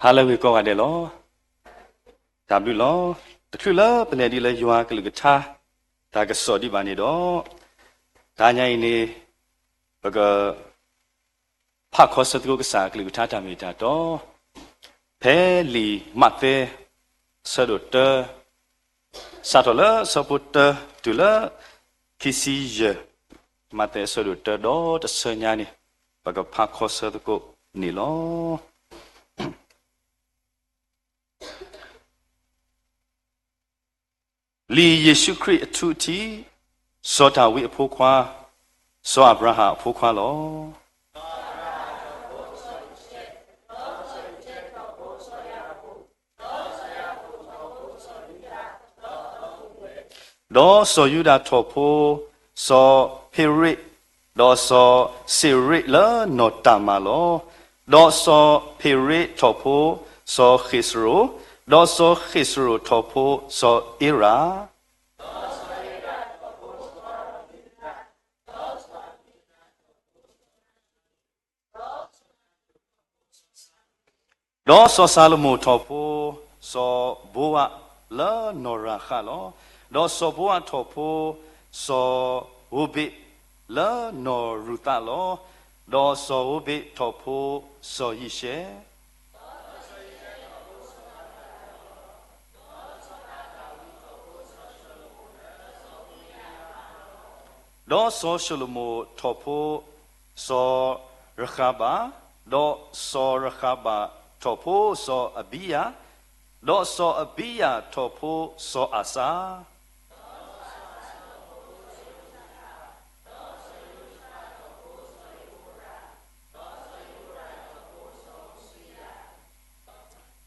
ဟါလၢအဂ့ၤကိးဂၤဒဲးလီၤ. တၢ်ဘျုးလီၤ. တချုးလၢပလဲၤဒ်လၢယွၤကလုၢ်ကထါ တၢ်ကစီၣ်ဒံးဘၣ်န့ၣ်ဒီး, တနံၤအံၤန့ၣ် ပက ဖးခီဆၢသကိးကစၢ်အကလုၢ်ကထါတၢ်မ့ၢ်တၢ်တီ, ဖဲလံာ်မးသဲ အဆၢဒိၣ်တၢ, စးထီၣ်လၢအဆၢဖိတၢ တုၤလၢခံဆံယဲၢ်, မးသဲအဆၢဒိၣ်တၢဒီးတဆၢညါန့ၣ် ပကဖးခီဆၢသကိးန့ၣ်လီၤ. လံာ်ယ့ၣ်ၡူးခရံာ်အထူအထံး, စီၤဒၤဝံးအဖိခွါ, စီၤအၤဘြၤဟၣ်အဖိခွါလီၤ. ဒီးစီၤယူဒၤထီၣ်ဖိ စီၤဖ့ရ့း, ဒီးစီၤစ့ရ့းလၢနီၢ်တၢ်မၤလီၤ. ဒီးစီၤဖ့ရ့းထီၣ်ဖိ စီၤဃ့ၡရိၣ်, ဒီးစီၤဃ့ၡရိၣ်ထီၣ်ဖိ စီၤအ့ရၣ် ဒီးစီၤၡလိၤမိၣ်ထီၣ်ဖိ စီၤဘိဝးလၢနီၢ်ရၤဃးလီၤ. ဒီးစီၤဘိဝးထီၣ်ဖိ စီၤဧိၤဘ့းလၢနီၢ်ရူၤသးလီၤ. ဒီးစီၤဧိၤဘ့းထီၣ်ဖိ စီၤယံၡဲၣ် ဒီးစီၤၡလိၤမိၣ်ထီၣ်ဖိ စီၤရဃၤဘၣ်, ဒီးစီၤရဃၤဘၣ်ထီၣ်ဖိစီၤအဘံယၤ, ဒီးစီၤအဘံယၤထီၣ်ဖိစီၤအၤစၤ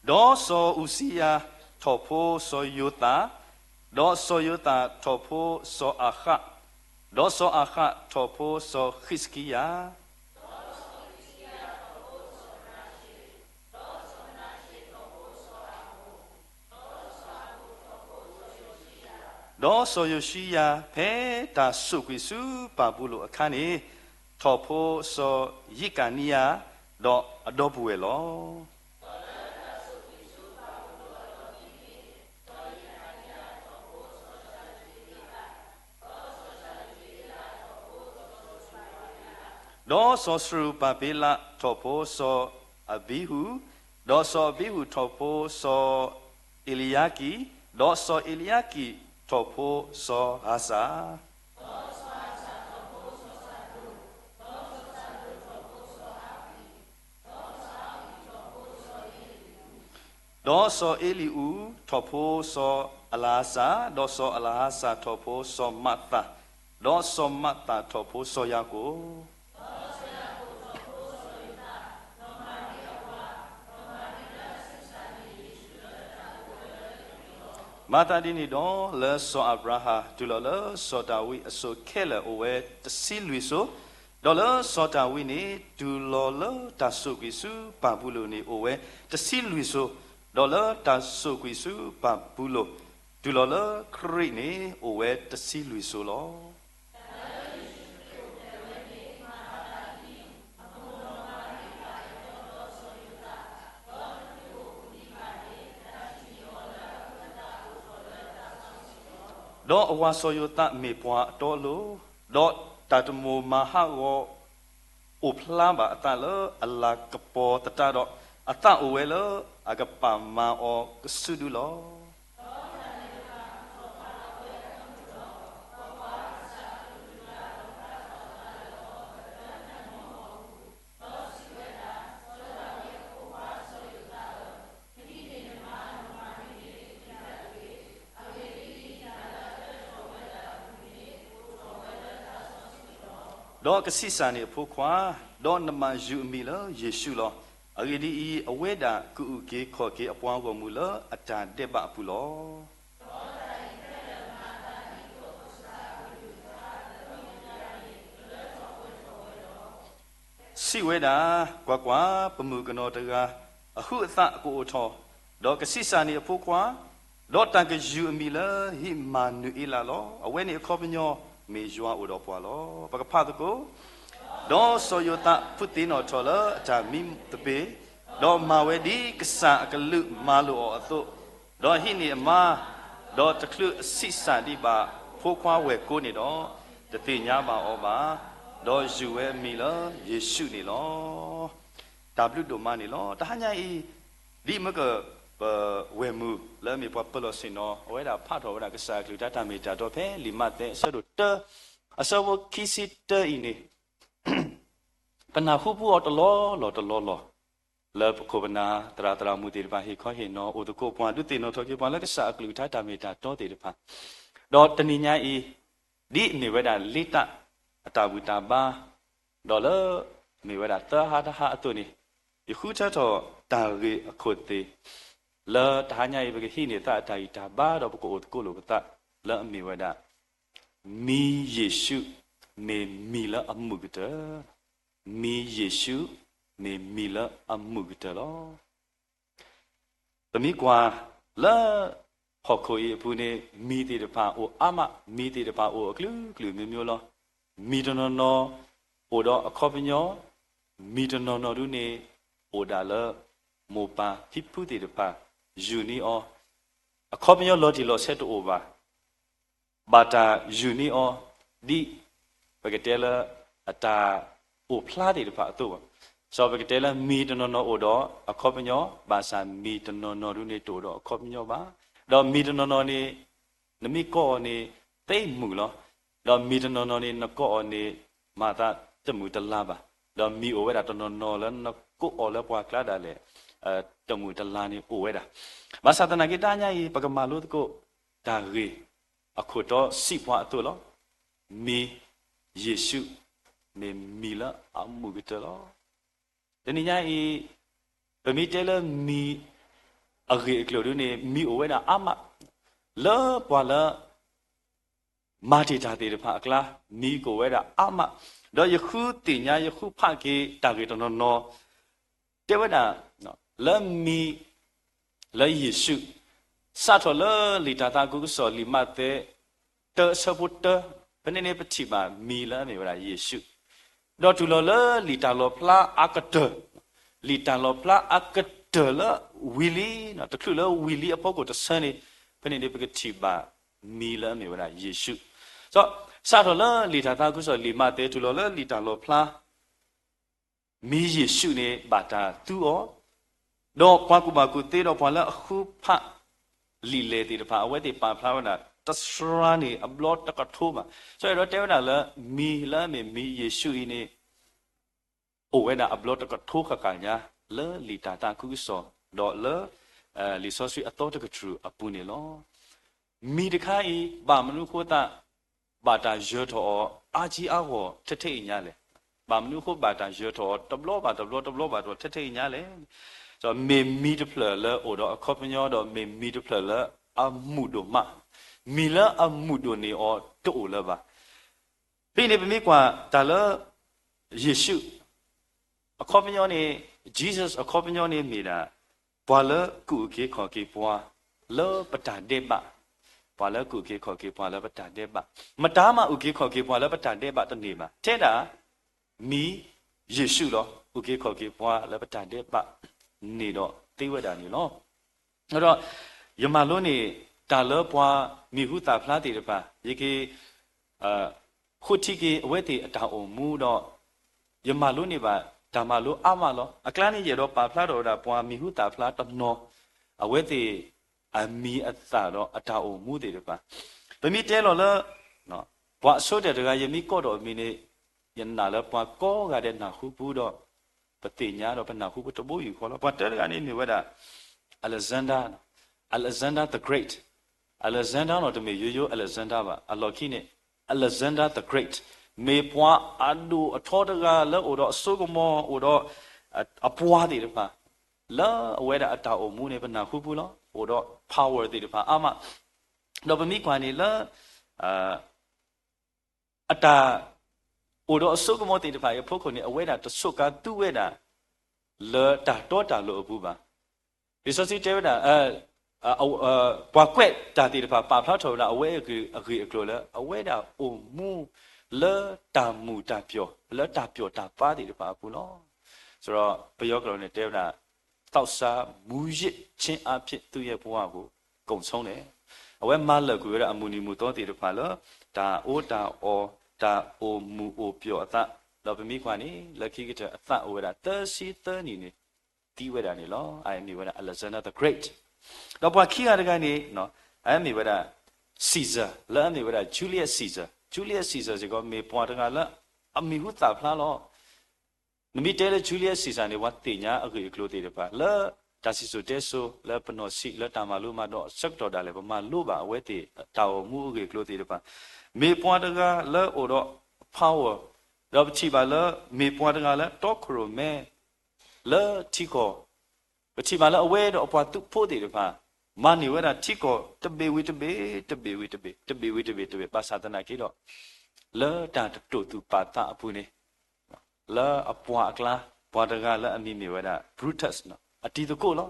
ဒီးစီၤအူစံယၤထီၣ်ဖိစီၤယိၤသး, ဒီးစီၤယိၤသးထီၣ်ဖိစီၤအၤဃး, ဒီးစီၤအၤဃးထီၣ်ဖိစီၤဃံးစကံယၤ ဒီးစီၤယိၤၡံယၤ ဖဲတၢ်ဆိၣ်ကွံာ်ဆူပၢ်ဘူလိၣ်အခါန့ၣ်, ထီၣ်ဖိစီၤယံးကၤနံယၤ, ဒီးအဒီပုၢ်ဝဲၢ်လီၤ. ဒီးစီၤစရူၤဘၤဘ့လးထီၣ်ဖိစီၤအဘံဟူ, ဒီးစီၤအဘံဟူထီၣ်ဖိစီၤအ့လံယါကံ, ဒီးစီၤအ့လံယါကံထီၣ်ဖိစီၤဧၤစၤ ဒီးစီၤအ့လံအူထီၣ်ဖိစီၤအလၤဧၤစၤ, ဒီးစီၤအလၤဧၤစၤထီၣ်ဖိစီၤမးသၣ်, ဒီးစီၤမးသၣ်ထီၣ်ဖိစီၤယၤကိာ် မၤသးဒ်န့ၣ်ဒီး လၢစီၤအၤဘြၤဟၣ်တုၤလီၤလၢစီၤဒၤဝံးအစိၤခဲလၢာ်အိၣ်ဝဲတဆံလွံၢ်စိၤ, ဒီးလၢစီၤဒၤဝံးန့ၣ် တုၤလီၤလၢတၢ်ဆိၣ်ကွံာ်ဆူပၢ်ဘူလိၣ်န့ၣ် အိၣ်ဝဲတဆံလွံၢ်စိၤ, ဒီးလၢတၢ်ဆိၣ်ကွံာ်ဆူပၢ်ဘူလိၣ် တုၤလီၤလၢခရံာ်န့ၣ် အိၣ်ဝဲတဆံလွံၢ်စိၤလီၤ. ဒီးအဝၤစီၤယိၤသးမ့ၢ်ပှၤအတီအလိၤ, ဒီးတၢ်တမိၣ်မၤဟးဂီၤအိၣ်ဖျါဘၣ်အသးလၢအလၤကပီၤသတးဒီး, အသးအိၣ်ဝဲလၢအကပာ်မၤအီၤကစုဒုလီၤ. ဒီးကဆံးစၢ်န့ၢ်အဖိခွါ, ဒီးနဘၣ်ယုၢ်အမံၤလၢယ့ၣ်ၡူးလီၤ. အဂ့ၢ်ဒ်အံၤ, အဝဲဒၣ်ကအုၣ်က့ၤခီၣ်က့ၤအပှၤဂီၢ်မုၢ်လၢအတၢ်ဒဲးဘးအပူၤလီၤ. စံးဝဲဒၣ်, ကွၢ်ကွၢ်, ပမုၣ်ကနီၤတဂၤ အဟုးအသးကအိၣ်ထီၣ်, ဒီးကဆံးစၢ်န့ၢ်အဖိခွါ, ဒီးတၢ်ကယုၢ်အမံၤလၢဧ့မၤနူၤအ့လးလီၤ. အဝဲန့ၣ်အခီပညီမ့ၢ်ယွၤအိၣ်ဒီးပှၤလီၤ. ပကဖးသကိး, ဒီးစီၤယိၤသးဖုးသ့ၣ်နီၣ်ထီၣ်လၢအတၢ်မံသပ့ၤ, ဒီးမၤဝဲဒ်ကစၢ်အကလုၢ်မၤလိာ်အီၤအသိး, ဒီးဟံးန့ၢ်အမါ, ဒီးတချုးအဆံးစၢ်ဒံးဘၣ်ဖိခွါဝဲၢ်ကိန့ၣ်ဒီး, တသ့ၣ်ညါဘၣ်အီၤဘၣ်, ဒီးယုၢ်ဝဲအမံၤလၢယ့ၣ်ၡူးန့ၣ်လီၤ. တၢ်ဘျုးဒိၣ်မးန့ၣ်လီၤ. တဟါညါအံၤ, ဒ်မ့ၢ်က ပဝဲၢ်မုၣ်လၢအမ့ၢ်ပှၤပၢၤလီၢ်ဆ့ၣ်နီၤ အဝဲဒၣ်ဖးထီၣ်ဝဲဒၣ်ကစၢ်အကလုၢ်ကထါတၢ်မ့ၢ်တၢ်တီဖဲလံာ်မးသဲအဆၢဒိၣ်တၢ, အဆၢဖိခံဆံတၢအံၤန့ၣ်, ပနၢ်ဟူပူအီၤတလီၢ်လီၢ်တလီၢ်လီၢ်, လၢပခိၣ်ပနၢ်သရၣ်သရၣ်မုၣ်သ့ၣ်တဖၣ်ဟ့ၣ်ခီဟ့ၣ်နီၤအိၣ်သကိးပှၤ ဒုးသ့ၣ်နီၣ်ထီၣ်က့ၤပှၤလၢကစၢ်အကလုၢ်ကထါတၢ်မ့ၢ်တၢ်တီသ့ၣ်တဖၣ်, ဒီးတနံၤညါအံၤ, ဒ်အမ့ၢ်ဝဲဒၣ်လ့တၢ်အတၢ်ဘူၣ်တၢ်ဘါ, ဒီးလၢ မ့ၢ်ဝဲဒၣ်သၢဟါတဟါအသိးန့ၣ်, ယဃုထၢထီၣ်တၢ်ဂ့ၢ်အခိၣ်သ့ၣ်, လၢတဟါညါအံၤပကဟံးန့ၢ်သးအတၢ်ဂံၢ်တၢ်ဘါဒီးပကအိၣ်သကိးလိာ်ပသး, လၢအမ့ၢ်ဝဲဒၣ်, မံၤယ့ၣ်ၡူး, မ့ၢ်မံၤလၢအမုာ်ကတၢၢ်, မံၤယ့ၣ်ၡူးမ့ၢ်မံၤလၢအမုာ်ကတၢၢ်လီၤ. ပမ့ၢ်ကွၢ်လၢ ဟီၣ်ခိၣ်အံၤအပူၤန့ၣ် မံၤသ့ၣ်တဖၣ်အိၣ်အါမး, မံၤသ့ၣ်တဖၣ်အိၣ်အကလုာ်ကလုာ်မျိုးမျိုးလီၤ. မံၤတနီၤနီၤအိၣ်ဒီးအခီပညီ, မံၤတနီၤနီၤဒုန့ၣ် အိၣ်ဒၣ်လၢ မိၢ်ပၢ်ဖံဖုသ့ၣ်တဖၣ် ယူၢ်န့ၢ်အီၤ, အခီပညီလီၤတံၢ်လီၤဆဲးတအိၣ်ဘၣ် ဘၣ်တၢ်ယူၢ်န့ၢ်အီၤ, ဒ်ပကတဲလၢ အတၢ်အိၣ်ဖျါသ့ၣ်တဖၣ်အသိးဘၣ်. စီၤပကတဲလၢမံၤတနီၤနီၤအိၣ်ဒီးအခီပညီ, ဘၣ်ဆၣ်မံၤတနီၤနီၤဒုန့ၣ်တအိၣ်ဒီးအခီပညီဘၣ်. ဒီးမံၤတနီၤနီၤန့ၣ် နမ့ၢ်ကိးအီၤန့ၣ် သ့မုာ်လီၤ. ဒီးမံၤတနီၤနီၤန့ၣ် နကိးအီၤန့ၣ် မၤသးတမုာ်တလၤဘၣ်. ဒီးမံၤအိၣ်ဝဲဒၣ်တနီၤနီၤလၢနကိးအီၤလၢပှၤကျါဒၣ်လဲာ် တမုာ်တလၤန့ၣ်အိၣ်ဝဲဒၣ်. ဘၣ်ဆၣ်သနာ်က့တဟါညါအံၤ ပကမၤလိသကိး တၢ်ဂ့ၢ် အခိၣ်တီစံးပှၤအသိးလီၤ. မံၤယ့ၣ်ၡူး မ့ၢ်မံၤလၢအမုာ်ကတၢၢ်လီၤ. တနံၤညါအံၤ ပမ့ၢ်တဲလၢမံၤအဂ့ၢ်အကျိၤဒုန့ၣ် မံၤအိၣ်ဝဲဒၣ်အါမး လၢပှၤလၢ မၤတ့ၢ်တၢ်သ့ၣ်တဖၣ်အကျါ, မံၤကအိၣ်ဝဲဒၣ်အါမး, ဒီးယဃုသ့ၣ်ညါ ယဃုဖးက့ၤတၢ်ဂ့ၢ်တနီၤနီၤ, တဲဝဲဒၣ် လၢမံၤ လၢယ့ၣ်ၡူး, စးထီၣ်လၢလံာ်တၢ်သးခုကစီၣ်လံာ်မးသဲ တၢအဆၢဖိတၢ, ဖဲန့ၣ်န့ၣ်ပထံၣ်ဘၣ်မံၤလၢအမ့ၢ်ဝဲဒၣ်ယ့ၣ်ၡူး, ဒီးတုၤလီၤလၢလံာ်တၢ်လီၣ်ဖျါအကတၢၢ်, လံာ်တၢ်လီၣ်ဖျါအကတၢၢ်လၢဝံၤလံ, တချုးလၢဝံၤလံအဖီခိၣ်တဆၢန့ၣ်, ဖဲန့ၣ်န့ၣ်ပကထံၣ်ဘၣ် မံၤလၢအမ့ၢ်ဝဲဒၣ်ယ့ၣ်ၡူး, စးထီၣ်လၢလံာ်တၢ်သးခုကစီၣ်လံာ်မးသဲ တုၤလီၤလၢလံာ်တၢ်လီၣ်ဖျါ မံၤယ့ၣ်ၡူးန့ၣ် ဘၣ်တၢ်သူအီၤ, ဒီးပှၤကူၣ်ဘၣ်ကူၣ်သ့ဒီးပှၤလၢအဃုဖးလံာ်လဲၢ်သ့ၣ်တဖၣ် အဝဲသ့ၣ်ပာ်ဖျါဝဲဒၣ် တစှၤန့ၢ်အဘျီတကထိဘၣ်. စီၤအဲၣ်ဒိးတဲဝဲဒၣ်လၢ မံၤလၢအမ့ၢ်မံၤယ့ၣ်ၡူးအံၤန့ၣ် အိၣ်ဝဲဒၣ်အဘျီတကထိဃၣ်ဃၣ်ညါ လၢလံာ်တၢ်သးခုကစီၣ် ဒီးလၢ လံာ်စီဆှံအသီတကတြူၢ်အပူၤန့ၣ်လီၤ. မံၤတခါအံၤ ဘၣ်မနုၤဃိသတး ဘၣ်တၢ်ယၢၤထီၣ်အီၤ အါကံအါဂီၢ်ထဲထဲအံၤညါလဲၣ်. ဘၣ်မနုၤအဃိဘၣ်တၢ်ယၢၤထီၣ်အီၤ တဘျီဘၣ်တဘျီ တဘျီဘၣ်တဘျီထဲထဲအံၤညါလဲၣ်. မ့ၢ်မံၤတဖျၢၣ်လၢအိၣ်ဒီးအခီပညီ ဒီးမ့ၢ်မံၤတဖျၢၣ်လၢအမုာ်ဒိၣ်မး, မံၤလၢအမုာ်ဒိၣ်န့ၢ်အီၤတအိၣ်လၢၤဘၣ်. ဖဲအံၤန့ၣ် ပမ့ၢ်ကွၢ်တၢ်လၢ ယ့ၣ်ၡူး အခီပညီန့ၣ်, Jesus အခီပညီန့ၣ်မ့ၢ်ဒၣ် ပှၤလၢကအုၣ်က့ၤခီၣ်က့ၤပှၤလၢပတၢ်ဒဲးဘး, ပှၤလၢကအုၣ်က့ၤခီၣ်က့ၤပှၤလၢပတၢ်ဒဲးဘး, မတၤမးအုၣ်က့ၤခီၣ်က့ၤပှၤလၢပတၢ်ဒဲးဘးတန့ၢ်ဘၣ်, ထဲဒၣ် မံၤယ့ၣ်ၡူးလီၤ. အုၣ်က့ၤခီၣ်က့ၤပှၤလၢပတၢ်ဒဲးဘးန့ၢ်ဒီးသ့ဝဲဒၣ်န့ၣ်လီၤ. ဒီး ယမၤလိန့ၢ် တၢ်လၢပှၤမံၤဟူသၣ်ဖျါသ့ၣ်တဖၣ် ယက ဃိထံက့ၤအဝဲသ့ၣ်အတၢ်အိၣ်မူဒီး ယမၤလိန့ၢ်ဘၣ်တၢ်မၤလိအါမးလီၤ. အကျါန့ၣ် ယအဲၣ်ဒိးပာ်ဖျါထီၣ်ဝဲဒၣ်ပှၤမံၤဟူသၣ်ဖျါတနီၤ အဝဲသ့ၣ်အမံၤအသၣ်ဒီးအတၢ်အိၣ်မူသ့ၣ်တဖၣ်, ပမ့ၢ်တဲလီၤလၢ ပှၤအဆိကတၢၢ်တဂၤ ယမ့ၢ်ကိးထီၣ်အမံၤန့ၣ် ယနာ်လၢပှၤကိးဂၤဒဲးနၢ်ဟူပူၤဒီး ပသ့ၣ်ညါဒီးပနၢ်ဟူပူၤတဘိယူၢ်ဃီလီၤ. ပှၤတၢတဂၤန့ၣ်မ့ၢ်ဝဲဒၣ် Alexander, Alexander the Great, Alexander နီၤ တမ့ၢ်ယိယိ Alexander ဘၣ်. အလီၢ်ခံန့ၣ် Alexander the Great မ့ၢ်ပှၤအဒိၣ်အထီတဂၤလၢအိၣ်ဒီးအစိကမီၤ အိၣ်ဒီး အပှၤသ့ၣ်တဖၣ် လၢအဝဲဒၣ်အတၢ်အိၣ်မူန့ၣ် ပနၢ်ဟူပူၤလီၤ. အိၣ်ဒီး power သ့ၣ်တဖၣ်အါမး ဒီးပမ့ၢ်ကွၢ်န့ၣ်လၢ အတၢ် အိၣ်ဒီးအစိကမီၤသ့ၣ်တဖၣ်အံၤအဖီခိၣ်န့ၣ် အဝဲဒၣ်တဆိးကါသူဝဲဒၣ် လၢတၢ်တီတၢ်လိၤအပူၤဘၣ်. လံာ်စီဆှံတဲဝဲဒၣ် ပှၤကွဲးတၢ်သ့ၣ်တဖၣ်ပာ်ဖျါထီၣ်ဝဲဒၣ် အဝဲအဂ့ၢ်အကျိၤလၢ အဝဲဒၣ်အိၣ်မူလၢတၢ်မုာ်တၢ်ပျီၢ် လၢတၢ်ပျီၢ်တၢ်ဘါသ့ၣ်တဖၣ်အပူၤလီၤ. ဆိုတော့ ပယီၤကျိာ်န့ၣ်တဲဝဲဒၣ် သောက်စား မူးယစ်ခြင်းအဖြစ် သူ့ရဲ့ဘဝကို ကုန်ဆုံးတယ်. အဝဲမၤလၢာ်ကွံာ်ဝဲဒၣ်အမုၢ်နံၤမုၢ်သီသ့ၣ်တဖၣ်လၢ တၢ်အီတၢ်အီ, တၢ်အိၣ်မူးအိၣ်ပျီၣ်အသး, ဒီးပမ့ၢ်ကွၢ်န့ၣ် လၢခံကတၢၢ်အသးအိၣ်ဝဲဒၣ်သၢဆံသၢနံၣ်န့ၣ် သံဝဲဒၣ်န့ၣ်လီၤ. အမ့ၢ်ဝဲဒၣ် Alexander the Great. ဒီးပှၤခံဂၤတဂၤန့ၣ် အမ့ၢ်ဝဲဒၣ် Caesar လၢအမ့ၢ်ဝဲဒၣ် Julius Caesar. Julius Caesar စ့ၢ်ကီး မ့ၢ်ပှၤတဂၤလၢအမံၤဟူသၣ်ဖျါလီၤ. နမ့ၢ်တဲလၢ Julius Caesar န့ၣ် ပှၤသ့ၣ်ညါအဂ့ၢ်အကျိၤသ့ၣ်တဖၣ် လၢတၢ်စံၣ်စိၤတဲစိၤ လၢပနီၢ်ဆံး လၢတၢ်မၤလိမၤဒိးအဆၢကတီၢ်ဒၣ်လဲာ် ပမၤလိဘၣ်အဝဲသ့ၣ်တၢ်အိၣ်မူအဂ့ၢ်အကျိၤသ့ၣ်တဖၣ်, မ့ၢ်ပှၤတဂၤလၢအိၣ်ဒီး power, ဒီးပထံၣ်ဘၣ်လၢ မ့ၢ်ပှၤတဂၤလၢတီခိၣ်ရိၣ်မဲ လၢထံကီၢ်, ပထံၣ်ဘၣ်လၢအဝဲဒီးအပှၤသုးဖိသ့ၣ်တဖၣ် မၤန့ၢ်ဝဲဒၣ်ထံကီၢ်တဘ့ၣ်ဝံၤတဘ့ၣ်, တဘ့ၣ်ဝံၤတဘ့ၣ်, တဘ့ၣ်ဝံၤတဘ့ၣ်, တဘ့ၣ်, ဘၣ်ဆၣ်သနာ်က့ဒီး လၢတၢ်တတိာ်သူၣ်ပာ်သးအပူၤန့ၣ် လၢအပှၤအကျါ ပှၤတဂၤလၢအမံၤမ့ၢ်ဝဲဒၣ် Brutus အတံၤသကိးလီၤ.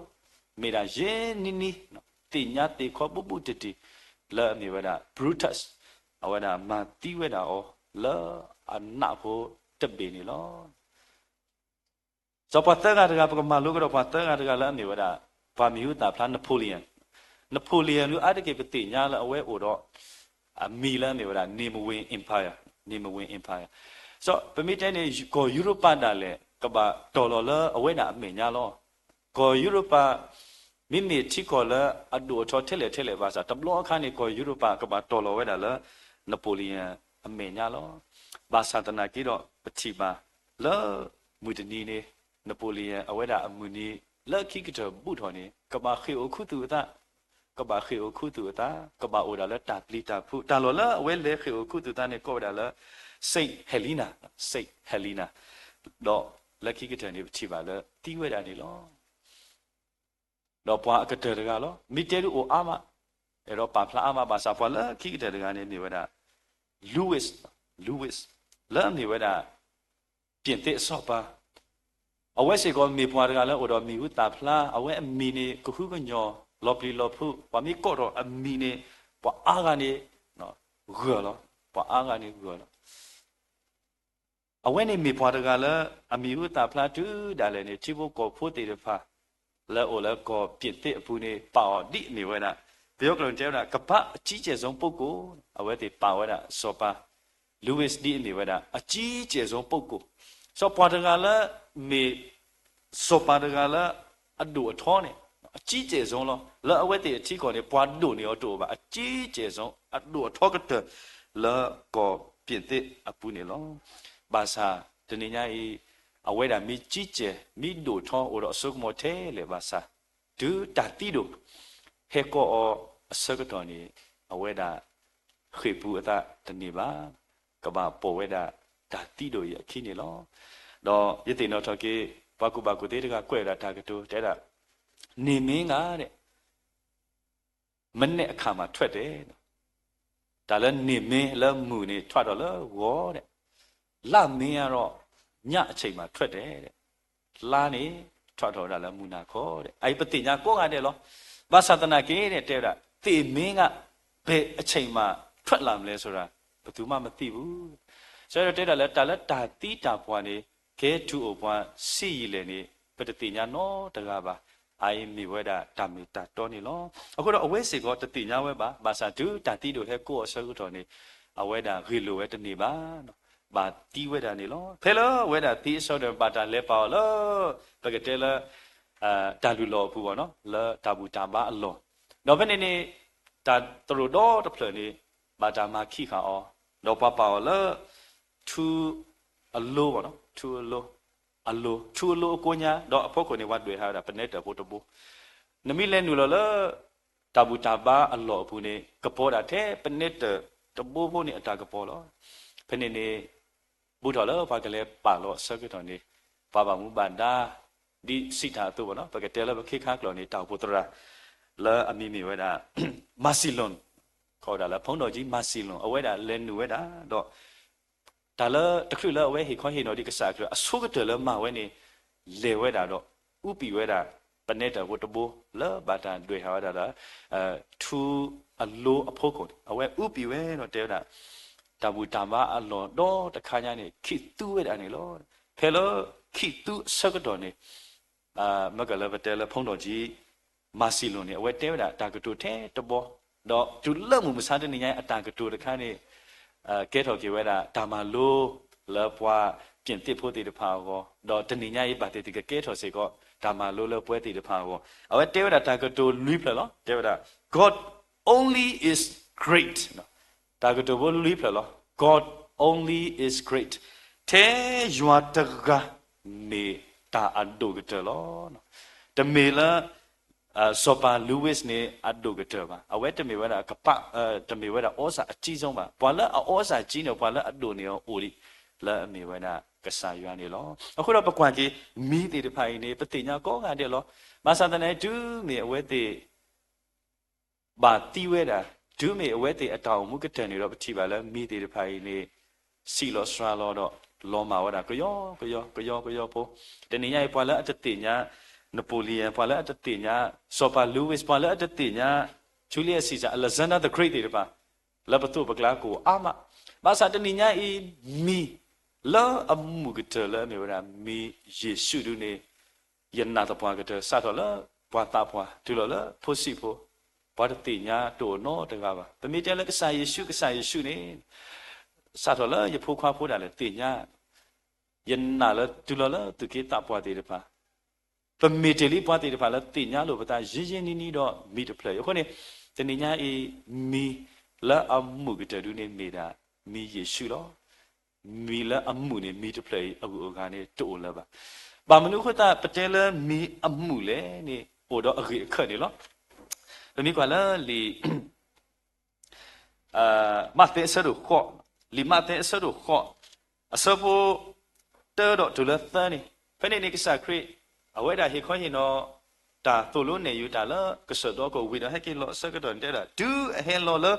မ့ၢ်ဒၣ်ယဲၢ်နံၤနံၤ သ့ၣ်ညါသ့ၣ်ခီဘူးဘူးတံၢ်တံၢ် လၢအမ့ၢ်ဝဲဒၣ် Brutus အဝဲဒၣ်မၤသံဝဲဒၣ်အီၤ လၢအနးဖိတဘ့ၣ်န့ၣ်လီၤ. စီၤပှၤသၢဂၤတဂၤ ပကမၤလိကဒီးပှၤသၢဂၤတဂၤလၢအမ့ၢ်ဝဲဒၣ် ပှၤမံၤဟူသၣ်ဖျါ Napoleon. Napoleon ဒုး အါတက့ၢ်ပသ့ၣ်ညါလၢအဝဲအိၣ်ဒီး အမံၤလၢအမ့ၢ်ဝဲဒၣ် Napoleon Empire, Napoleon Empire. စီၤ ပမ့ၢ်တဲန့ၣ် ကီၢ်ယူရပၤဒၣ်လဲာ် ကဘၣ်တီၢ်လီၤလၢအဝဲဒၣ်အမဲာ်ညါလီၤ. ကီၢ်ယူရပၤ မ့မ့ၢ်ထံကီၢ်လၢအဒိၣ်အထီထဲလဲၣ်ထဲလဲၣ်ဘၣ်ဆၣ် တဘျီအခါန့ၣ် ကီၢ်ယူရပၤကဘၣ်တီၢ်လီၤဝဲဒၣ်လၢ Napoleon အမဲာ်ညါလီၤ. ဘၣ်ဆၣ်သနာ်က့ဒီး ပထံၣ်ဘၣ်လၢ မုၢ်တနံၤန့ၣ် Napoleon အဝဲဒၣ်အမုၢ်နံၤလၢခံကတၢၢ်ဘူးထီၣ်န့ၣ် ကဘၣ်ဃ့ၢ်အိၣ်ခူသူၣ်အသး, ကဘၣ်ဃ့ၢ်အိၣ်ခူသူၣ်အသး, ကဘၣ်အိၣ်ဒၣ်လၢတၢ်ပျံၤတၢ်ဖုး, တၢ်လီၢ်လၢအဝဲလဲၤဃ့ၢ်အိၣ်ခူသူၣ်သးန့ၣ် ကိးဝဲဒၣ်လၢ Saint Helena, Saint Helena. ဒီးလၢခံကတၢၢ်န့ၣ် ပထံၣ်ဘၣ်လၢသံဝဲဒၣ်န့ၣ်လီၤ. ဒီးပှၤအကတၢၢ်တဂၤလီၤ. မ့ၢ်တဲဒုးအိၣ်အါမး, အဲၣ်ဒိးပာ်ဖျါအါမးဘၣ်ဆၣ် ပှၤလၢခံကတၢၢ်တဂၤန့ၣ်မ့ၢ်ဝဲဒၣ် Louis, Louis, လၢအမ့ၢ်ဝဲဒၣ် ပြင်သစ်အစီၤပၤ, အဝဲစ့ၢ်ကီးမ့ၢ်ပှၤတဂၤလၢအိၣ်ဒီးမံၤဟူသၣ်ဖျါ, အဝဲအမံၤန့ၣ် ကဟုကညီၢ် လီၤပျံၤလီၤဖုး, ပှၤမ့ၢ်ကိးထီၣ်အမံၤန့ၣ် ပှၤအါဂၤန့ၣ် ဂၢၢ်လီၤ, ပှၤအါဂၤန့ၣ်ဂၢၢ်လီၤ. အဝဲန့ၣ်မ့ၢ်ပှၤတဂၤလၢ အမံၤဟူသၣ်ဖျါတုၤဒၣ်လဲာ်န့ၣ် ထံဖိကီၢ်ဖိသ့ၣ်တဖၣ် လၢအိၣ်လၢကီၢ်ပြင်သစ်အပူၤန့ၣ် ပာ်အီၤဒ်အမ့ၢ်ဝဲဒၣ်, ပယီၤကျိာ်န့ၣ်တဲဝဲဒၣ် ကမ္ဘာ့အကြီးကျယ်ဆုံးပုဂ္ဂိုလ်, အဝဲသ့ၣ်ပာ်ဝဲဒၣ်စီၤပၤ Louis ဒ်အမ့ၢ်ဝဲဒၣ် အကြီးကျယ်ဆုံးပုဂ္ဂိုလ်, စီၤပၤတဂၤလၢ မ့ၢ် စီၤပၤတဂၤလၢ အဒိၣ်အထီန့ၣ် အကြီးကျယ်ဆုံးလီၤ. လၢအဝဲသ့ၣ်အထံကီၢ်န့ၣ် ပှၤဒိၣ်န့ၢ်အီၤတအိၣ်ဘၣ်, အကြီးကျယ်ဆုံး အဒိၣ်အထီကတၢၢ် လၢကီၢ်ပြင်သစ်အပူၤန့ၣ်လီၤ. ဘၣ်ဆၣ်တနံၤညါအံၤ အဝဲဒၣ်မ့ၢ်ကြီးကျယ် မ့ၢ်ဒိၣ်ထီ အိၣ်ဒီးအစိကမီၤထဲလဲၣ်ဘၣ်ဆၣ်, တုၤတၢ်သံဒိၣ် ဟဲကီအီၤအဆၢကတီၢ်န့ၣ် အဝဲဒၣ် ဃ့ၢ်ပူၤအသးတန့ၢ်ဘၣ်, ကဘၣ်ပိာ်ဝဲဒၣ်တၢ်သံဒိၣ်အံၤအခံန့ၣ်လီၤ. ဒီးယသ့ၣ်နီၣ်ထီၣ်က့ၤ ပှၤကူၣ်ဘၣ်ကူၣ်သ့တဂၤကွဲးဝဲဒၣ်တၢ်ကတိၤ တဲဒၣ် နေမင်းက တဲ့ မနက်အခါမှာထွက်တယ်, တၢ်လၢနေမင်း လၢမုၢ်န့ၣ် ထွးထီၣ်လၢဂီၤ, လမင်းကတော့ ညအချိန်မှာထွက်တယ်, လါန့ၣ် ထွးထီၣ်ဝဲဒၣ်လၢမုၢ်နၤခီ, အအံၤပသ့ၣ်ညါကိးဂၤဒဲးလီၤ. ဘၣ်ဆၣ်သနာ်က့န့ၣ် တဲဝဲဒၣ် နေမင်းက ဘယ်အချိန်မှာထွက်လာမလဲဆိုတာ ဘယ်သူမှမသိဘူး. ဆၢတဲဒၣ်လၢ တၢ်လၢတၢ်သံတၢ်ပှၢ်န့ၣ် ကဲထူအိၣ်ပှၤဆံးယံာ်လဲၣ်န့ၣ် ပတသ့ၣ်ညါနီတဂၤဘၣ်. အအံၤမ့ၢ်ဝဲဒၣ်တၢ်မ့ၢ်တၢ်တီန့ၣ်လီၤ. အဃိဒီးအဝဲစ့ၢ်ကီးတသ့ၣ်ညါဝဲဘၣ်. ဘၣ်ဆၣ်တုၤတၢ်သံဒိၣ်ဟဲကိးအဆၢကတီၢ်န့ၣ် အဝဲဒၣ်ဂ့ၢ်လိာ်ဝဲတန့ၢ်ဘၣ်, ဘၣ်သံဝဲဒၣ်န့ၣ်လီၤ. ဖဲလၢအဝဲဒၣ်သံအဆၢကတီၢ် ဘၣ်တၢ်လဲၤပာ်အီၤလၢ ပကတဲလၢ တၢ်လုၢ်လီၢ်အပူၤဘၣ်နီၤ, လၢတၢ်ဘူၣ်တၢ်ဘါအလီၢ်, ဒီးဖဲန့ၣ်န့ၣ် တၢ်သရိာ်ဒီတဖျၢၣ်န့ၣ် ဘၣ်တၢ်မၤခံးဃာ်အီၤ, ဒီးပှၤပာ်အီၤလၢ ထူအလိဘၣ်နီၤ, ထူအလိ, အလိ, ထူအလိအကိးညါ, ဒီးအဖီခိၣ်န့ၣ် ပှၤဒွဲၣ်ဟးဝဲဒၣ် ပနဲတၢၣ်ဖိတဘိ. နမ့ၢ်လဲၤနုာ်လီၤလၢ တၢ်ဘူၣ်တၢ်ဘါအလီၢ်အပူၤန့ၣ် ကပီၤဒၣ်ထဲပနဲတၢၣ်တဘိဖိန့ၣ် အတၢ်ကပီၤလီၤ. ဖဲန့ၣ်န့ၣ် ဘူးထီၣ်လၢပှၤကလဲၤပာ်လီၤအဆၢကတီၢ်န့ၣ် ပှၤဘၣ်မူဘၣ်ဒါ ဒ်စံးတၢ်အသိးဘၣ်နီၤ, ပကတဲလၢပခ့ခါကျိာ်န့ၣ် တၢ်အိၣ်ဖှိၣ်သရၣ် လၢအမံၤမ့ၢ်ဝဲဒၣ် Massillon, ကိးဝဲဒၣ်လၢ ဖုန်းတော်ကြီး Massillon, အဝဲဒၣ်လဲၤနုာ်ဝဲဒၣ်, ဒီး တၢ်လၢတချုးလၢအဝဲဟ့ၣ်ခီဟ့ၣ်နီၤဒံးကစၢ်ခရံာ်အဆိကတၢၢ်လၢမၤဝဲန့ၣ် လဲၤဝဲဒၣ်ဒီး အူပံာ်ဝဲဒၣ် ပနဲတၢၣ်ဖိတဘိ လၢဘၣ်တၢ်ဒွဲၣ်ဟးဝဲဒၣ်ဒီး ထူအလိအဖီခိၣ်န့ၣ် အဝဲအူပံာ်ဝဲဒီးတဲဝဲဒၣ် တၢ်ဘူၣ်တၢ်ဘါအလီၢ်ဒီတခါညါန့ၣ် ခံးသူဝဲဒၣ်န့ၣ်လီၤ. ဖဲလၢခံးသူအဆၢကတီၢ်န့ၣ် မ့ၢ်ကလၢပတဲလၢဖုန်းတော်ကြီး မၤစံလိၤန့ၣ် အဝဲတဲဝဲဒၣ်တၢ်ကတိၤထဲတဘီ, ဒီးတုၤလၢမုၢ်မဆါတနံၤညါအံၤ အတၢ်ကတိၤတခါန့ၣ် ကဲထီၣ်က့ၤဝဲဒၣ်တၢ်မၤလိလၢပှၤ ပြင်သစ်ဖိသ့ၣ်တဖၣ်အဂီၢ်, ဒီးတနံၤညါအံၤဘၣ်သ့ၣ်သ့ၣ်ကကဲထီၣ်စ့ၢ်ကီး တၢ်မၤလိလၢပဝဲသ့ၣ်တဖၣ်အဂီၢ်. အဝဲတဲဝဲဒၣ်တၢ်ကတိၤလွံၢ်ဖျၢၣ်လီၤ. တဲဝဲဒၣ် God only is great. တၢ်ကတိၤဖိလွံၢ်ဖျၢၣ်လီၤ. God only is great. ထဲယွၤတဂၤ မ့ၢ်တၢ်အဒိၣ်ကတၢၢ်လီၤ. တမ့ၢ်လၢ စီၤပၤ Louis န့ၣ် အဒိၣ်ကတၢၢ်ဘၣ်. အဝဲတမ့ၢ်ဝဲဒၣ်ကပၣ်, တမ့ၢ်ဝဲဒၣ် သြဇာအကြီးဆုံး ဘၣ်. ပှၤလၢအ သြဇာကြီး န့ၣ် ပှၤလၢအဒိၣ်န့ၢ်အီၤအိၣ်ဒံး လၢအမ့ၢ်ဝဲဒၣ်ကစၢ်ယွၤန့ၣ်လီၤ. အဃိဒီးပကွၢ်က့ၤ မံၤသ့ၣ်တဖၣ်အံၤန့ၣ် ပသ့ၣ်ညါကိးဂၤဒဲးလီၤ. ဘၣ်ဆၣ်သနာ်က့ တုၤမ့ၢ်အဝဲသ့ၣ် ဘၣ်သံဝဲဒၣ်, တုၤမ့ၢ်အဝဲသ့ၣ်အတၢ်အိၣ်မူကတၢၢ်န့ၣ်ဒီး ပထံၣ်ဘၣ်လၢမံၤသ့ၣ်တဖၣ်အံၤန့ၣ် ဆံးလီၤစှၤလီၤဒီး လီၤမၢ်ဝဲဒၣ် ကယီကယီ ကယီကယီဖိ. တနံၤညါအံၤ ပှၤလၢအတသ့ၣ်ညါ Napoleon, ပှၤလၢအတသ့ၣ်ညါ စီၤပၤ Louis, ပှၤလၢအတသ့ၣ်ညါ Julius Caesar, Alexander the Great သ့ၣ်တဖၣ် လၢပသိးပကျါကအိၣ်အါမး. ဘၣ်ဆၣ်တနံၤညါအံၤ မံၤလၢအမုာ်ကတၢၢ်လၢအမ့ၢ်ဝဲဒၣ် မံၤယ့ၣ်ၡူးဒုန့ၣ် ယနာ်သပှၢ်ကတၢၢ် စးထီၣ်လၢပှၤသးပှၢ် တုၤလီၤလၢဖိဆံးဖိ, ပှၤတသ့ၣ်ညါတအိၣ်နီတဂၤဘၣ်. ပမ့ၢ်တဲလၢကစၢ်ယ့ၣ်ၡူး, ကစၢ်ယ့ၣ်ၡူးန့ၣ် စးထီၣ်လၢယဖိခွါဖိဒၣ်လဲာ်သ့ၣ်ညါ, ယနာ်လၢတုၤလီၤလၢသူၣ်က့သးပှၢ်သ့ၣ်တဖၣ် ပမ့ၢ်တ့ၢ်လံပှၤသ့ၣ်တဖၣ်လၢသ့ၣ်ညါလိာ်ပသးယ့ယ့နံၤနံၤဒီးမံၤတဖျၢၣ်အံၤ. အဃိန့ၣ် တနံၤညါအံၤ မံၤလၢအမုာ်ကတၢၢ်ဒုန့ၣ်မ့ၢ်ဒၣ် မံၤယ့ၣ်ၡူးလီၤ. မံၤလၢအမုာ်န့ၣ် မံၤတဖျၢၣ်အံၤအဂုၤအဂၤန့ၣ်တအိၣ်လၢၤဘၣ်. ဘၣ်မနုၤအဃိသတး ပတဲလၢမံၤအမုာ်လဲၣ်န့ၣ် အိၣ်ဒီးအဂ့ၢ်အခၢၣ်န့ၣ်လီၤ. ပမ့ၢ်ကွၢ်လၢလံာ် မးသဲအဆၢဒိၣ်ဃိး, လံာ်မးသဲအဆၢဒိၣ်ဃိး အဆၢဖိ တၢဒီးတုၤလၢသၢန့ၣ်, ဖဲန့ၣ်န့ၣ်ကစၢ်ခရံာ် အဝဲဒၣ်ဟ့ၣ်ခီဟ့ၣ်နီၤ တၢ်သိၣ်လိနဲၣ်ယုၤတၢ်လၢကစၢၢ်ဒီကီၢ်ဝံၤဒီး ဟဲက့ၤလီၤအဆၢကတီၢ်န့ၣ် တဲဝဲဒၣ် တုၤအဟဲလီၤလၢ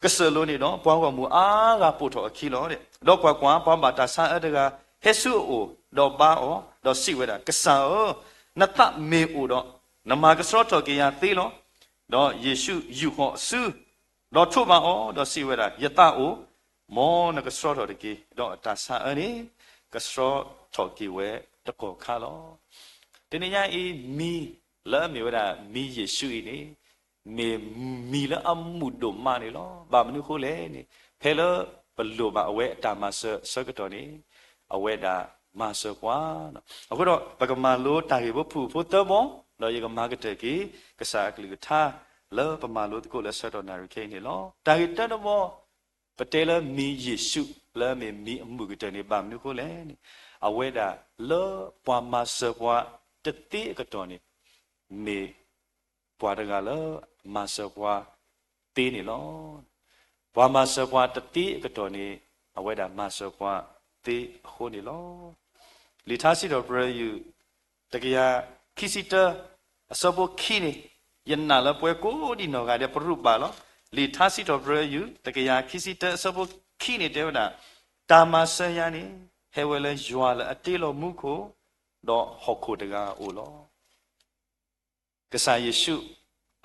ကစၢၢ်လိၤန့ၣ်ဒီး ပှၤဂီၢ်မုၢ်အါဂၤပိာ်ထီၣ်အခံလီၤ. ဒီးကွၢ်ကွၢ်, ပှၤဘၣ်တၢ်ဆါအၢတဂၤ ဟဲဆူအအိၣ်ဒီးဘါအီၤ, ဒီးစံးဝဲဒၣ်, ကစၢ်ဧၢ, နသးမ့ၢ်အိၣ်ဒီး နမၤကဆှီထီၣ်က့ၤယၤသ့လီၤ. ဒီးယ့ၣ်ၡူးယူာ်ဃီၤအစု ဒီးထိးဘၣ်အီၤ, ဒီးစံးဝဲဒၣ်, ယသးအိၣ်, မ်နကဆှီထီၣ်တက့ၢ်. ဒီးအတၢ်ဆါအၢန့ၣ် ကဆှီထီၣ်က့ၤဝဲတကီၢ်ခါလီၤ. တနံၤညါအံၤ မံၤလၢအမ့ၢ်ဝဲဒၣ် မံၤယ့ၣ်ၡူးအံၤန့ၣ် မ့ၢ်မံၤလၢအမုာ်ဒိၣ်မးန့ၣ်လီၤ. ဘၣ်မနုၤအဃိလဲၣ်န့ၣ် ဖဲလၢပလိၣ်ဘၣ်အဝဲအတၢ်မၤစၢၤအဆၢကတီၢ်န့ၣ် အဝဲဒၣ်မၤစၢၤပှၤ. အဃိဒီး ပကမၤလိတၢ်ဂ့ၢ်ဖိဖုၣ်ဖိသၢဘီ, ဒီးယကမၤကတၢၢ်က့ၤ ကစၢ်အကလုၢ်ကထါ လၢပမၤလိသကိးလၢဆၢကတီၢ်နၣ်ရံၣ်ခဲအံၤန့ၣ်လီၤ. တၢ်ဂ့ၢ်တၢတဘီ ပတဲလၢမံၤယ့ၣ်ၡူး လၢအမ့ၢ်မံၤအမုာ်ကတၢၢ်န့ၣ် ဘၣ်မနုၤအဃိလဲၣ်န့ၣ် အဝဲဒၣ်လၢပှၤမၤစၢၤပှၤတသ့အကတီၢ်န့ၣ် မ့ၢ်ပှၤတဂၤလၢမၤစၢၤပှၤသ့န့ၣ်လီၤ. ပှၤမၤစၢၤပှၤတသ့အကတီၢ်န့ၣ် အဝဲဒၣ်မၤစၢၤပှၤသ့အဃိန့ၣ်လီၤ. လံာ်ထါစံးထီၣ်ပတြၢၤယုၢ် တကယၤခံဆံတၢ အဆၢဖိခံန့ၣ် ယနာ်လၢပဝဲကိးဒံနီၢ်ဂၤဒဲး ပရူးဘၣ်လီၤ. လံာ်ထါစံးထီၣ်ပတြၢၤယုၢ် တကယၤခံဆံတၢ အဆၢဖိခံန့ၣ်တဲဝဲဒၣ်, တၢ်မၤစၢၤယၤန့ၣ် ဟဲဝဲလၢယွၤလၢအတ့လီၤမူခိၣ် ဒီးဟီၣ်ခိၣ်တဂၤအအိၣ်လီၤ. ကစၢ်ယ့ၣ်ၡူး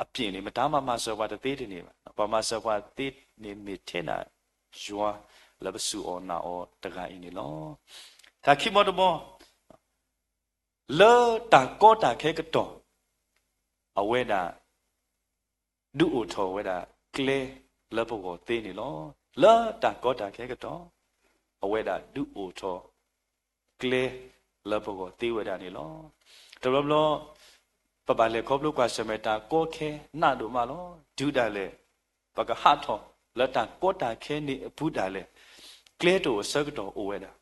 အပျ့ၤန့ၣ် မတၤမၤမၤစၢၤပှၤတသ့တန့ၢ်ဘၣ်. ပှၤမၤစၢၤပှၤသ့န့ၣ်မ့ၢ်ထဲဒၣ်ယွၤ လၢပစူၢ်အီၣ်နာ်အီၤတဂၤအံၤန့ၣ်လီၤ. တၢ်ခံဘီတဘီ လၢတၢ်ကီတၢ်ခဲကတီၢ် အဝဲဒၣ် ဒုးအိၣ်ထီၣ်ဝဲဒၣ်ကျဲလၢပဂီၢ်သ့န့ၣ်လီၤ. လၢတၢ်ကီတၢ်ခဲကတီၢ် အဝဲဒၣ်ဒုးအိၣ်ထီၣ်ကျဲလၢပဂီၢ်သ့ဝဲဒၣ်န့ၣ်လီၤ. တဘျီဘျီ ပဘၣ်လဲၤခီဖျိကွၢ်ဆၢၣ်မဲာ်တၢ်ကီခဲနးဒိၣ်မးလီၤ. တုၤဒၣ်လဲာ် ပကဟးထီၣ်လၢတၢ်ကီတၢ်ခဲန့ၣ်အပူၤဒၣ်လဲာ် ကျဲတအိၣ်အဆၢကတီၢ်အိၣ်ဝဲဒၣ်.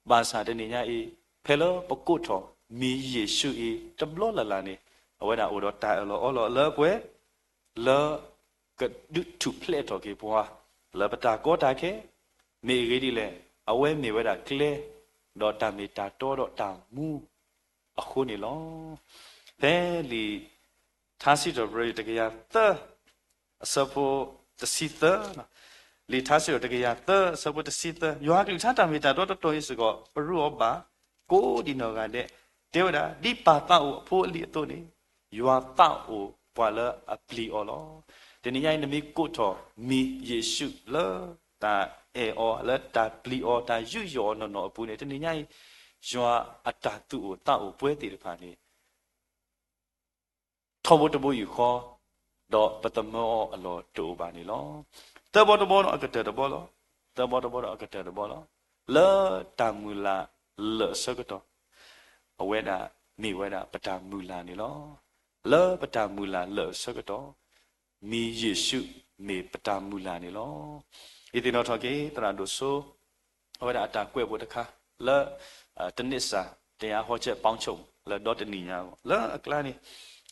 ဘၣ်ဆၣ်တနံၤညါအံၤ ဖဲလၢပကိးထီၣ်မံၤယ့ၣ်ၡူးအံၤ တဘျီလၢ်လၢ်န့ၣ် အဝဲဒၣ်အိၣ်ဒီးတၢ်အၢၣ်လီၤအီလီၤလၢပှဲၤ လၢကဒုးထူၣ်ဖျဲးထီၣ်က့ၤပှၤ လၢပတၢ်ကီတၢ်ခဲ, မ့ၢ်အဂ့ၢ်ဒ်လဲၣ်, အဝဲမ့ၢ်ဝဲဒၣ်ကျဲ, ဒီးတၢ်မ့ၢ်တၢ်တီဒီးတၢ်မူအဃိန့ၣ်လီၤ. ဖဲလံာ်ထါစံးထီၣ်ပတြၢၤယုၢ်တကယၤသၢ အဆၢဖိတဆံသၢ, လံာ်ထါစံးထီၣ်တကယၤသၢ အဆၢဖိတဆံသၢ, ယွၤအကလုၢ်ကထါတၢ်မ့ၢ်တၢ်တီတတီၤအံၤစ့ၢ်ကီး ပရူးအီၤဘၣ် ကိးဒံနီၢ်ဂၤဒဲး, တဲဝဲဒၣ် ဒ်ပၢ်သးအိၣ်အဖိအလံၤအသိးန့ၣ် ယွၤသးအိၣ်ပှၤလၢအပျံၤအီၤလီၤ. တနံၤညါအံၤ နမ့ၢ်ကိးထီၣ်မံၤယ့ၣ်ၡူးလၢတၢ်အဲၣ်အီၤ လၢတၢ်ပျံၤအီၤ တၢ်ယူးယီၣ်အီၤနီၢ်နီၢ်အပူၤန့ၣ် တနံၤညါအံၤ ယွၤအတၢ်သူၣ်အိၣ်သးအိၣ်ပှဲၤသ့ၣ်တဖၣ်န့ၣ် ထီဘိတဘိယူၢ်ဃီ, ဒီးပသမၢအီၤအလီၢ်တအိၣ်ဘၣ်န့ၣ်လီၤ. သၢဘီတဘီဒီးအကတၢၢ်တဘီလီၤ. သၢဘီတဘီဒီးအကတၢၢ်တဘီလီၤ. လၢတၢ်မုၢ်လၢ်လၢာ်အဆၢကတီၢ်, အဝဲဒၣ်မ့ၢ်ဝဲဒၣ်ပတၢ်မုၢ်လၢ်န့ၣ်လီၤ. လၢပတၢ်မုၢ်လၢ်လၢာ်အဆၢကတီၢ်, မံၤယ့ၣ်ၡူးမ့ၢ်ပတၢ်မုၢ်လၢ်န့ၣ်လီၤ. ယသ့ၣ်နီၣ်ထီၣ်က့ၤ သရၣ်ဒိၣ်စိ အဝဲဒၣ်အတၢ်ကွဲးဘိးတခါ လၢ တနံၣ်စၢ် တယါဟီကဲးပီဆိၣ် လၢဒီတနံၣ်ညါအဂီၢ် လၢအကျါန့ၣ်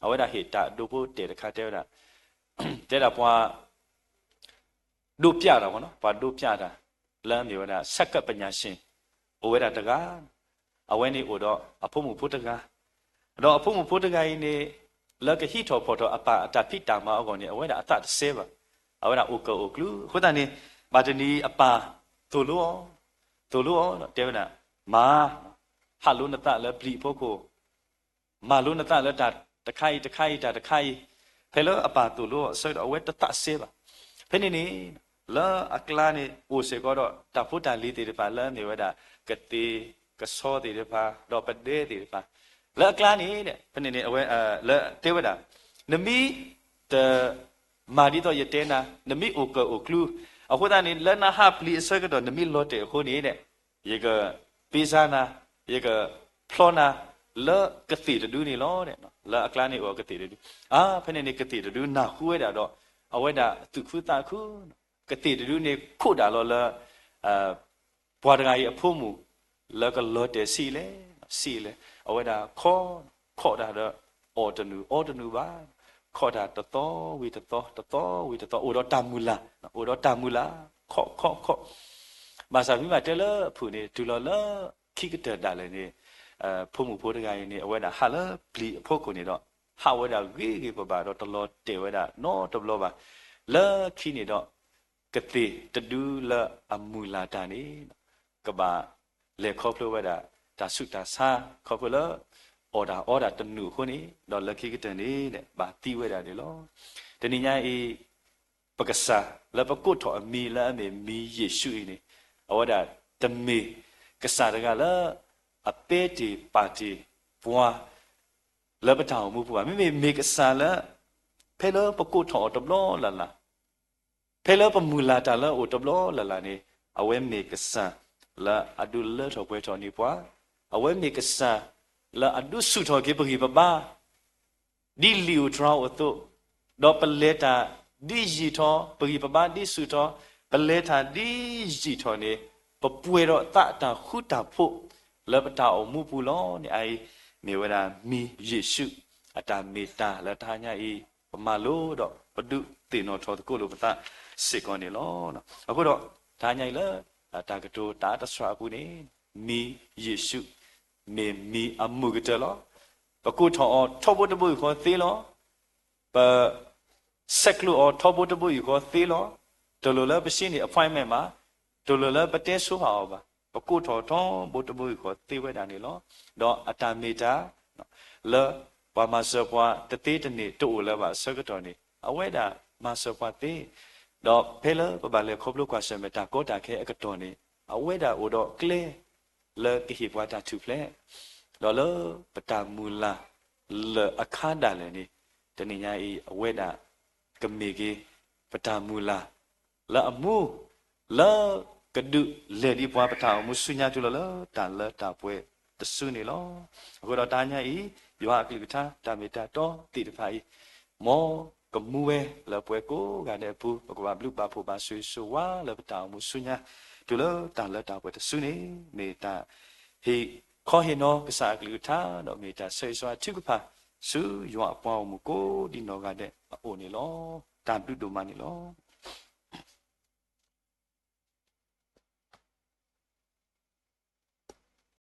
အဝဲဒၣ်ဟ့ၣ်တၢ်ဒိဖိတဲာ်တခါတဲဝဲဒၣ်, တဲဒၣ်ပှၤ ဒိးပျးတၢ်, ပှၤဒိးပျးတၢ် လၢအမ့ၢ်ဝဲဒၣ် ဆဲးကၢးပညၣ်ဆ့ၣ် အိၣ်ဝဲဒၣ်တဂၤ, အဝဲန့ၣ်အိၣ်ဒီးအဖိမုၣ်ဖိတဂၤ, ဒီးအဖိမုၣ်ဖိတဂၤအံၤန့ၣ် လၢကဟံးထီၣ်ဖီၣ်ထီၣ်အပၢ်အတၢ်ဖံးတၢ်မၤအဂီၢ်န့ၣ် အဝဲဒၣ်အသးတစဲဘၣ်, အဝဲဒၣ်အိၣ်ကၢၣ်အိၣ်ကျူ, အဃိသတးန့ၣ် ဘၣ်တနံၤအပၢ်သိၣ်လိအီၤ, သိၣ်လိအီၤဒီးတဲဝဲဒၣ်, မၤ ဟးလိနသးလၢပျံၤအဖီခိၣ် မၤလိနသးလၢတၢ်တခါအံၤတခါအံၤတၢ်တခါအံၤ, ဖဲလၢအပၢ်သိၣ်လိအီၤအဆၢကတီၢ် အဝဲတသးစဲဘၣ်. ဖဲန့ၣ်န့ၣ် လၢအကျါန့ၣ် အိၣ်စ့ၢ်ကီးဒီးတၢ်ဖိတၢ်လံၤသ့ၣ်တဖၣ်လၢအမ့ၢ်ဝဲဒၣ် ကသ့ၣ်ကဆီသ့ၣ်တဖၣ် ဒီးပဒဲသ့ၣ်တဖၣ် လၢအကျါန့ၣ် ဖဲန့ၣ်န့ၣ် အဝဲ လၢတဲဝဲဒၣ်, နမ့ၢ်တ မၤဒ်သိးယတဲနၤ, နမ့ၢ်အိၣ်ကၢၣ်အိၣ်ကျူ, အဃိသတးန့ၣ် လၢနဟးပျံၤအဆၢကတီၢ် နမ့ၢ်လီၤတဲာ်အဃိန့ၣ် ယကပ့စါနၤ, ယကဖျီနၤလၢကသ့ၣ်တဒုန့ၣ်လီၤ. လၢအကျါန့ၣ်အိၣ်ကသ့ၣ်တဒု, အါ ဖဲန့ၣ်န့ၣ် ကသ့ၣ်တဒုနၢ်ဟူဝဲဒၣ်ဒီး အဝဲဒၣ်သူၣ်ခုသးခု, ကသ့ၣ်တဒုန့ၣ်ခိးဒၣ်လီၤလၢ ပှၤတဂၤအံၤအဖိမုၣ် လၢကလီၤတဲာ်ဆံးလဲၣ်, ဆံးလဲၣ်, အဝဲဒၣ်ခီ, ခီၣ်တၢ်ဒီး အီၣ်တနုာ်အီတနုာ်ဘၣ်, ခီၣ်တၢ်တသီဝံၤတသီ တသီဝံၤတသီ အိၣ်ဒီးတၢ်မုၢ်လၢ်, အိၣ်ဒီးတၢ်မုၢ်လၢ်, ခီၣ်ခီၣ်ခီၣ်, ဘၣ်ဆၣ်မ့ၢ်ဘၣ်တဲလၢအဖုၣ်န့ၣ် တုၤလီၤလၢခံကတၢၢ်ဒၣ်လဲာ်န့ၣ် ဖိမုၣ်ဖိတဂၤအံၤန့ၣ် အဝဲဒၣ်ဟးလၢပျံၤအဖီခိၣ်န့ၣ်ဒီး ဟးဝဲဒၣ်ဂ့ၤဂ့ၤဘၣ်ဘၣ်ဒီးတလီၤတဲာ်ဝဲဒၣ်နီတဘျီဘၣ်. လၢခံန့ၣ်ဒီး ကသ့ၣ်တဒုလၢအမုၢ်လၢ်တၢ်န့ၣ် ကဘၣ်လဲၤခီဖျိဝဲဒၣ် တၢ်ဆူးတၢ်ဆါ ခီဖျိလၢ အီၣ်တၢ်အီတၢ်တနုာ်အဃိန့ၣ် ဒီးလၢခံကတၢၢ်န့ၣ် ဘၣ်သံဝဲဒၣ်န့ၣ်လီၤ. တနံၤညါအံၤ ပကစၢ်လၢပကိးထီၣ်အမံၤလၢအမ့ၢ်မံၤယ့ၣ်ၡူးအံၤန့ၣ် အဝဲဒၣ်တမ့ၢ်ကစၢ်တဂၤလၢ အပဲတ့ၢ်ပာ်တ့ၢ်ပှၤ လၢပတၢ်အိၣ်မူပူၤဘၣ်. မ့မ့ၢ်မ့ၢ်ကစၢ်လၢ ဖဲလၢပကိးထီၣ်အီၤတဘျီလၢ်လၢ် ဖဲလၢပမုၢ်လၢ်တၢ်လၢအအိၣ်တဘျီလၢ်လၢ်န့ၣ် အဝဲမ့ၢ်ကစၢ်လၢအဒုးလၢထီၣ်ပှဲၤထီၣ်န့ၢ်ပှၤ, အဝဲမ့ၢ်ကစၢ်လၢအဒုးဆူၣ်ထီၣ်က့ၤပဂံၢ်ပဘါ ဒ်လံာ်ဧိၤတြၤဧိၤအသိး, ဒီးပလဲၤတၢ်ဒ်ယံာ်ထီၣ် ပဂံၢ်ပဘါဒ်ဆူၣ်ထီၣ်, ပလဲၤတၢ်ဒ်ယံာ်ထီၣ်န့ၣ် ပပှဲၤဒီးသးတၢ်ဃူတၢ်ဖိး လၢပတၢ်အိၣ်မူပူၤလီၤန့ၣ်. အအံၤ မ့ၢ်ဝဲဒၣ်မံၤယ့ၣ်ၡူး အတၢ်မ့ၢ်တၢ်လၢတဟါညါအံၤ ပမၤလိဒီးပဒုးသ့ၣ်နီၣ်ထီၣ်သကိးလိာ်ပသးစ့ၢ်ကီးန့ၣ်လီၤ. အဃိဒီး တဟါညါအံၤလၢ တၢ်ကတိၤတၢ်အတြၢအပူၤန့ၣ် မံၤယ့ၣ်ၡူး မ့ၢ်မံၤအမုာ်ကတၢၢ်လီၤ. ပကိးထီၣ်အီၤထီဘိတဘိယူၢ်ဃီသ့လီၤ. ပ ဆဲးကျိးအီၤထီဘိတဘိယူၢ်ဃီသ့လီၤ. တလိၣ်လၢပစံးန့ၢ် appointment ဘၣ်, တလိၣ်လၢပတဲဆိဟးအီၤဘၣ်, ပကိးထီၣ်ထီဘိတဘိယူၢ်ဃီသ့ဝဲဒၣ်န့ၣ်လီၤ. ဒီးအတၢ်မ့ၢ်တၢ် လၢပှၤမၤစၢၤပှၤတသ့တန့ၢ်တအိၣ်လၢၤဘၣ်အဆၢကတီၢ်န့ၣ် အဝဲဒၣ်မၤစၢၤပှၤသ့, ဒီးဖဲလၢပဘၣ်လဲၤခီဖျိကွၢ်ဆၢၣ်မဲာ်တၢ်ကီတၢ်ခဲအကတီၢ်န့ၣ် အဝဲဒၣ်အိၣ်ဒီးကျဲ လၢကဟ့ၣ်ပှၤတၢ်ထူၣ်ဖျဲး, ဒီးလၢပတၢ်မုၢ်လၢ်လၢာ်အခါဒၣ်လဲာ်န့ၣ် တနံၤညါအံၤ အဝဲဒၣ်ကမ့ၢ်က့ၤ ပတၢ်မုၢ်လၢ် လၢအမူ လၢကဒုးလဲၤဒံးပှၤပတၢ်အိၣ်မူဆူညါတုၤလီၤလၢတၢ်လၢတၢ်ပှဲၤတစုန့ၣ်လီၤ. အဃိဒီးတဟါညါအံၤ ယွၤအကလုၢ်ကထါတၢ်မ့ၢ်တၢ်တီသ့ၣ်တဖၣ်အံၤ မ်ကမူဝဲလၢပှၤကိးဂၤဒဲးအပူၤ ပကဘၣ်ဘျုးဘၣ်ဖှိၣ်ဘၣ်ဆိၣ်ဂ့ၤဆိၣ်ဝါလၢပတၢ်အိၣ်မူဆူညါ တုၤလၢတၢ်လၢတၢ်ပှဲၤတစုန့ၣ် မ့ၢ်တၢ်ဟ့ၣ်ခီဟ့ၣ်နီၤကစၢ်အကလုၢ်ကထါ ဒီးမ့ၢ်တၢ်ဆၢဂ့ၤဆိၣ်ဝါထုကဖၣ် ဆူယွၤအပှၤဂီၢ်မုၢ်ကိးဒံနီၢ်ဂၤဒဲးအအိၣ်န့ၣ်လီၤ. တၢ်ဘျုးဒိၣ်မးန့ၣ်လီၤ.